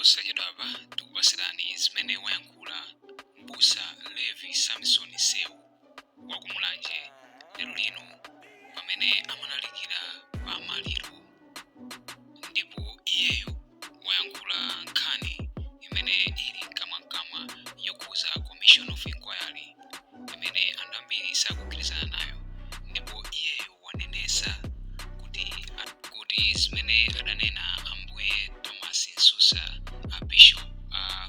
Posachedwapa tikupasirani zimene wayankhula Mbusa Levi Samson Seu wa ku Mulanje lero lino pamene amalalikira pa maliro, ndipo iyeyo wayankhula nkhani imene ili mkamwamkamwa yokhuza Commission of Inquiry imene anthu ambiri sakugwirizana nayo, ndipo iyeyo wanenesa kuti zimene adanena Ambuye Thomas Msusa, a bishop a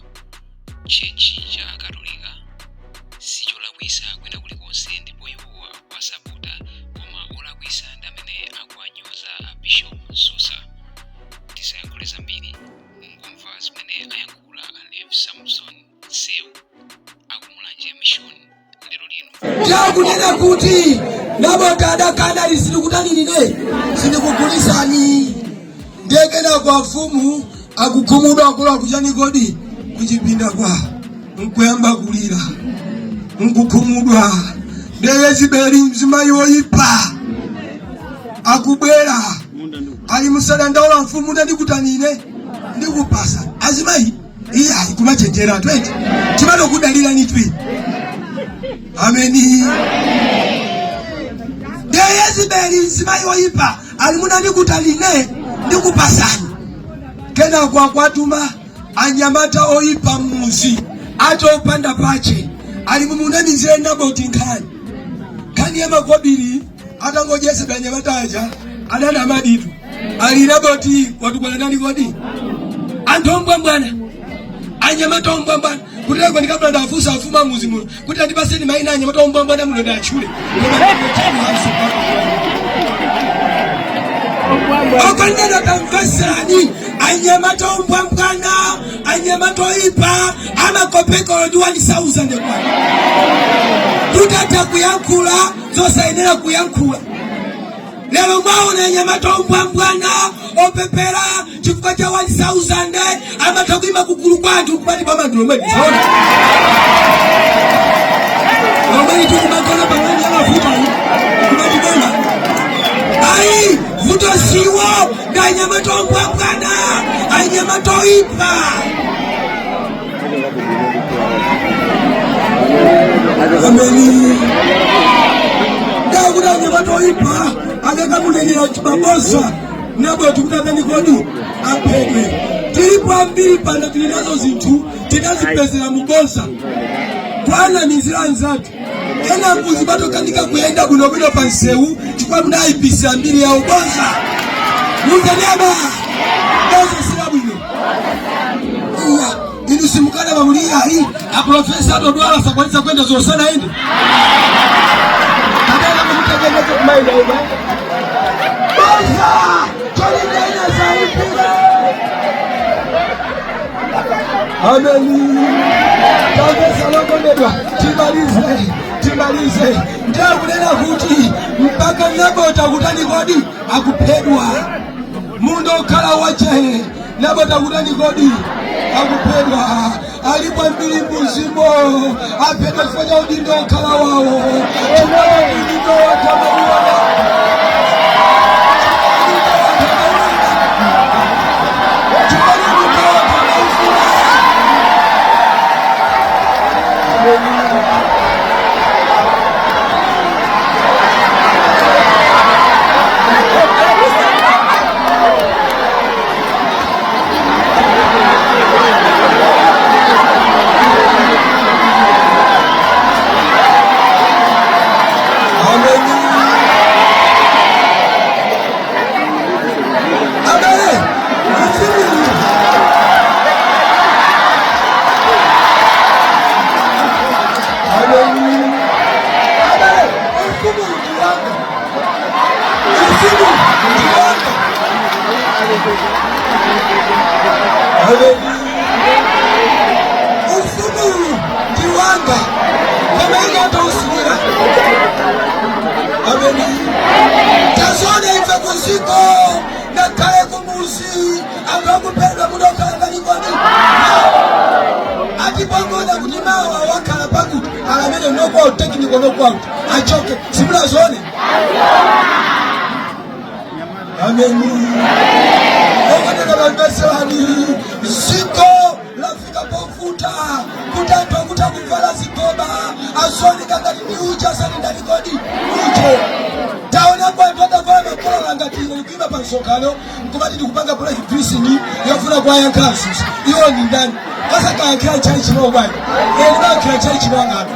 church cha Katolika, sicholakwisa kwina kulikonse, ndipo iwowa akuwasapota, koma olakwisa ndi amene akuwanyoza a Bishop Msusa. Tisayankhule zambiri, mungomva zimene ayankhula a Levi Samson Seu aku Mulanje Mission lero lino. Chakunena kuti Naboti adakana, sindikutani nine, sindikugulisani. Ndiye kenako afumu akukhumudwa, akulu akuchani kodi kuchipinda kwa nkuyamba kulira, nkukhumudwa. Ndiye Yezebeli, mzimayi woyipa, akubwera, ali, "Musadandaula mfumu, ndandikutani ine, ndikupasa." Azimayi iye ali kumachenjera 20 chimatokudalirani twi. Ameni. Ndiye Yezebeli, mzimayi woyipa, ali, "Munandikutani ine, ndikupasani." Kenako akwatuma anyamata oyipa mmuzi atopanda pache, ali, "Mumunamizire Naboti nkhani ya makobiri." Atangojesedwa anyamata aja anana amaditu, ali, "Naboti watukwana ndani kodi?" Anthu ombwambwana, anyamata ombwambwana kuteko. Ndikabula ndafunsa afumu amuzi muno kuti andipaseni maina anyamata ombwambwana muno ndatchule. Okondedwa, tamveserani. Anyamata ombwambwana, anyamata oyipa, amakopekolo ndi 1000 kwana tutatha kuyankhula zosayenera kuyankhula. Lero mwaona anyamata ombwambwana opepera, chifukwa cha 1000 amatha kuima kugulu kwa anthu kumati boma ndilomwe tiona lomwe tikumakona pamene amavuta kumati boma. Ayi, vuto siwo, ndi anyamata ombwambwana, anyamata oipa. Ameni. Ndakuti anyamata oipa akakamunenera mabosa Naboti kuti atani kodi, aphedwe. Tilipo ambiri pano, tili nazo zinthu tinazipezera mubosa, twanamizira anzathu. Ena mbuzi patokanika kuyenda bwinobwino pa msewu chifukwa munayipisa mbiri yawo. Boza muzanema, boza sila bwino. Iya, inu simukana mamulia ayi, aprofesa atodwala sakwanisa kwenda zosana ende kadala kumutagenda kumaida ida. Boza cholingana zaipira. Ameni. Tamvesa lokondedwa, timalize, timalize. Ndiyakunena kuti mpaka Nabota kutani kodi, akuphedwa. Munda okhala wache, Nabota kutani kodi, akuphedwa. Alipo mbiri muzimo aphedwa chifukwa cha udindo okhala wawo, chifukwa udindo watamauona. Chifukwa udindo watamaufuna. Ameni. Abale, ufumu. Ameni. Abale, ufumu ndi wanga. Ufumu ndi wanga. Ameni. Ufumu ndi wanga. Koma ine atausimira. Ameni. Tazona ife kuziko ngakhale kumuzi anthu akuphedwa munokhala ngalikoni atipangona kuti mawa wakhala pakuti alamene knockout, technical knockout, achoke. Simulazone. Ameni. Okondedwa, tamveserani, ziko msonkhano nkumati ndikupanga press briefing yofuna kuwayankha Msusa. Iwo ni ndani? Asakayankhira chali chino bwana, eni mayankhira chali chino angati?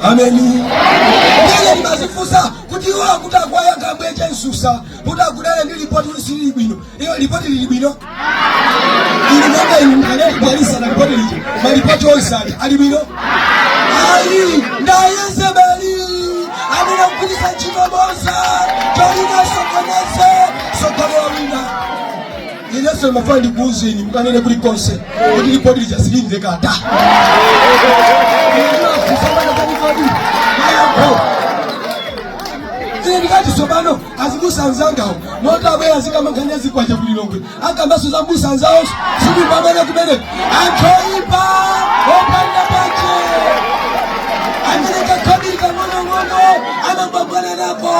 Ameni. Ndiye ndimazifunsa kuti iwo akuti akuwayankha ambuye Msusa kuti akudale ndi ripoti kuti silili bwino. Iyo ripoti lili bwino? Ili monga inu mkanalibwalisa na ripoti liji, maripoti onse ali ali bwino? Ali ndayezebeli amene akugwiritsa ntchito boza cholina sokoneze sokonera wina. Inenso ndimafuna ndikuwuzeni, mukanene kulikonse kuti ripoti lija silimveka ta. Mayankho ine ndikati tsopano azibusa anzangawo moti abwera zikamankhani azikwacha kulilongwe akambaso za mbusa anzawo sikupamene kumene anthu oyipa opanda pache amene kakhabiri kang'onong'ono amambwambwana nako.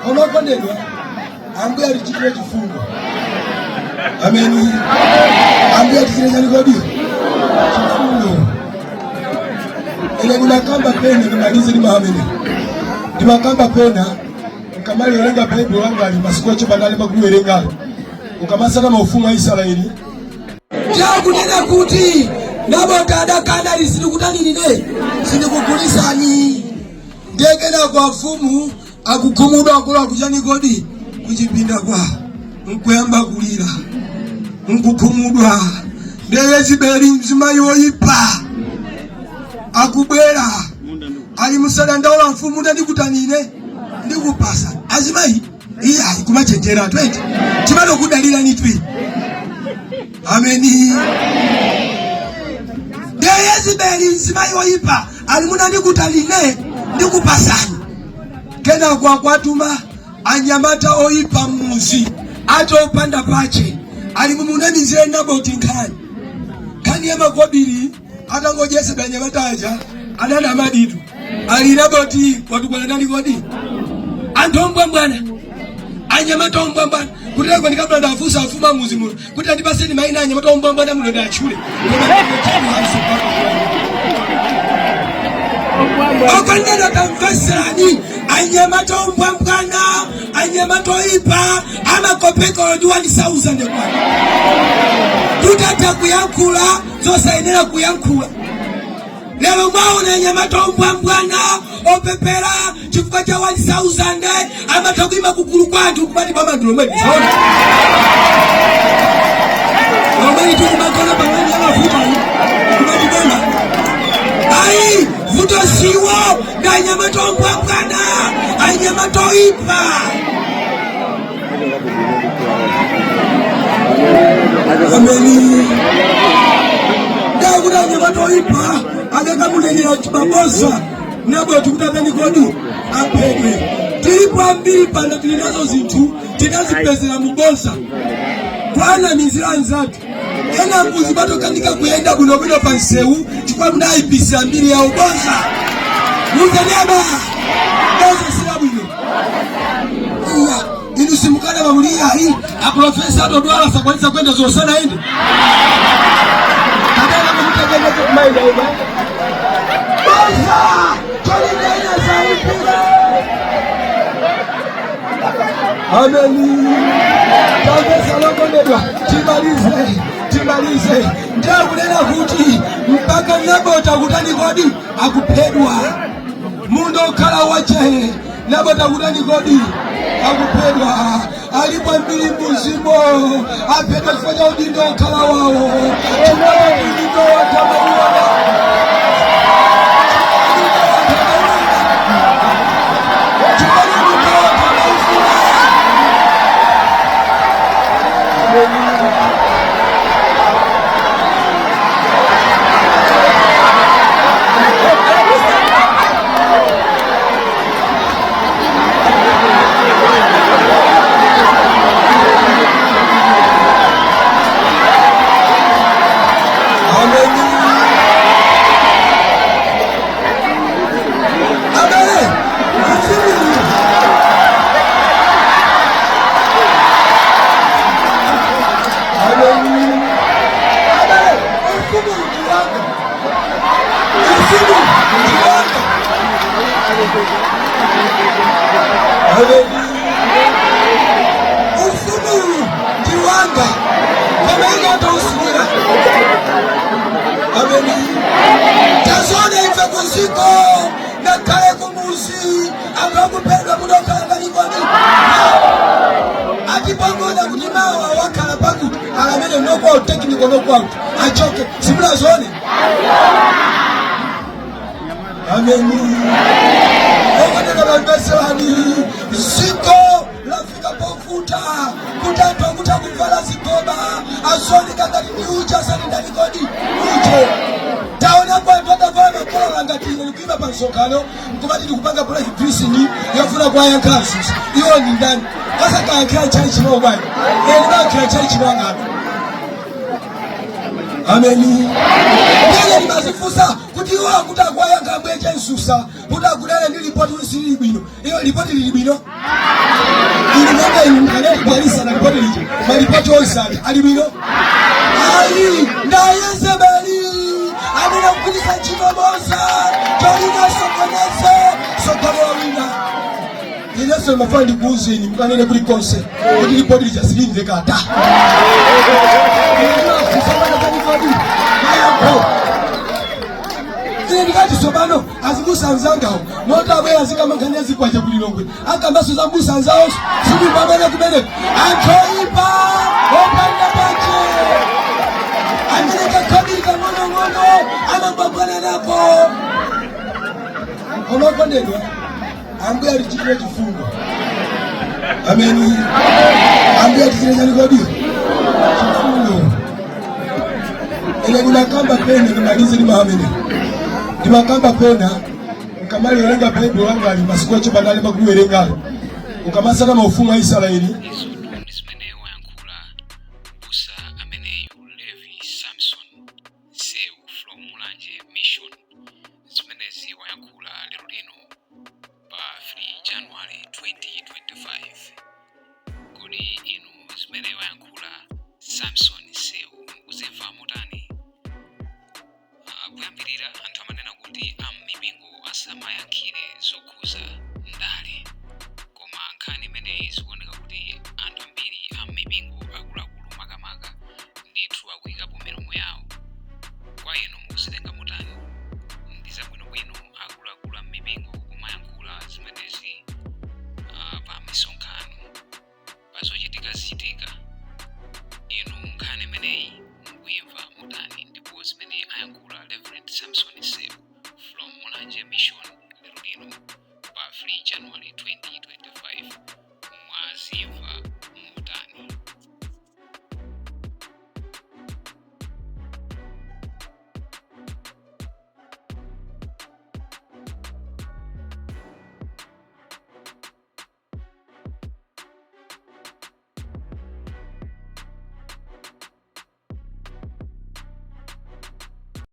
Omakondedwa, Ambuye atichitire chifundo. Ameni. Ambuye atichitire chani kodi? Chifundo. Ine ndimakamba pena, ndimalize ndimamene ndimakamba pena, nkamaliwerenga Baibulo wanga ali masiku ochepa ndalemba kuliwerengayo, ukamasata maufumu a Israeli chakunena kuti Naboti adakana ali sindikutanirire sindikugulisani. Ndekena kwa mfumu akukhumudwa akulu akuchani kodi kuchipinda kwawo nkuyamba kulira nkukhumudwa. Ndiye Yezebeli mzimayi woyipa akubwera ali musadandaula mfumu, ndandikutanine ndikupasa. Azimayi iye ayi kumachenjera 20 timatokudalirani twi. Ameni. Ndiye Yezebeli mzimayi woyipa ali munandikutanine ndikupasani. Kenako akwatuma anyamata oyipa mmuzi atopanda pache ali mumunamizire Naboti nkhani nkhani ya makobiri. Atangodyetsedwa anyamata aja anana amaditu ali Naboti watukwana ndani kodi? Anthu ombwambwana, anyamata ombwambwana kuteko. Ndikabula ndafunsa afumu amuzi muno kuti andipaseni mayina anyamata ombwambwana muno ndatchule. Okondedwa, tamveserani, anyamata ombwambwana, anyamata oyipa amakopekolo ndi 1000 kwana tutatha kuyankhula zosayenera kuyankhula. Lero mwaona anyamata ombwambwana opepera chifukwa cha 1000 amatha kuima kugulu kwa anthu kumati pamandilo mwe tiona lomweni tikumakona pamene amavuta kumati boma ayi vuto siwo ndi anyamata ombwambwana, anyamata oyipa. Ameni. Ndakuti anyamata oyipa adakamunenera maboza Naboti kuti atani kodi? Aphedwe. Tilipo ambiri pano tili nazo zinthu tinazipezera muboza kwana mizira anzathu ena mbuzi patokanika kuyenda bwinobwino pa msewu chifukwa munayipisa mbiri yawo boza. Muzeneba boza sila bwino. Iya, inu simukana mamulia hii aprofesa atodwala sakwanisa kwenda zosana ende kadala kumutegeka kumaida ida boza tolinena zaipira. Ameni. Tamvesa lokondedwa, timalize timalize. Ndiyakunena kuti mpaka Nabota kutani kodi? Akuphedwa. Munda okhala wache Nabota kutani kodi? Akuphedwa. Alipo mbiri muzimo aphedwa chifukwa cha udindo okhala wawo, chifukwa cha udindo watamauona. Chifukwa cha udindo watamaufuna. Ameni. Akunena kuti mawa wakhala pakuti alamene knockout, technical knockout, achoke. Simunazione? Ameni. Okondedwa, tamveserani, ziko lafika povuta kuti anthu akutha kuvala zigoba, azioneka ngati ndi uja asati ndani kodi uje. Taonapo anthu atavala makolala ngati ine ndikuima pa msonkhano nkumati ndikupanga press briefing yofuna kuwayankha azuzu. Iwo ndi ndani? Kasakayankhira chali chino bwanji? Ine ndimayankhira chali chino angati? Ameni. Ndine ndimazifunsa kuti iwo akuti akuwayankha ambuye chensusa kuti akudale ndi lipoti silili bwino. Iyo lipoti lili bwino ili monga inu mkanalibwalisa na lipoti lija, malipoti onse ali bwino? Ayi, ndayezebeli amene akugwiritsa ntchito boza cholinga sokoneze sogolera wina. Inenso ndimafuna ndikuwuzeni, mukanene kulikonse kuti lipoti lija silimvekata. Mayankho ine ndikati tsopano azibusa anzangawo moti abwera azikamankhani zikwanje kulilongwe, akambaso za mbusa anzawonso sikupamene kumeneko. Anthu oyipa opanda pache amene kakhobiri kang'onong'ono amagwagwana nako. Koma okondedwa, Ambuye atichitire chifundo. Ameni. Ambuye atichitire chani kodi? Chifundo. Ine ndimakamba pena, ndimalize ndi maamene, ndimakamba pena nkamaliwerenga Baibulo langali masiku ochepa ndalemba kuliwerengalo, ukamasaka maufumu a Israeli. Izotu ndi zimene wayankhula mbusa ameneyu Levi Samson Seu from Mulanje Mission. Zimenezi wayankhula lero lino pa 3 January 2025. Kodi inu zimene wayankhula Samson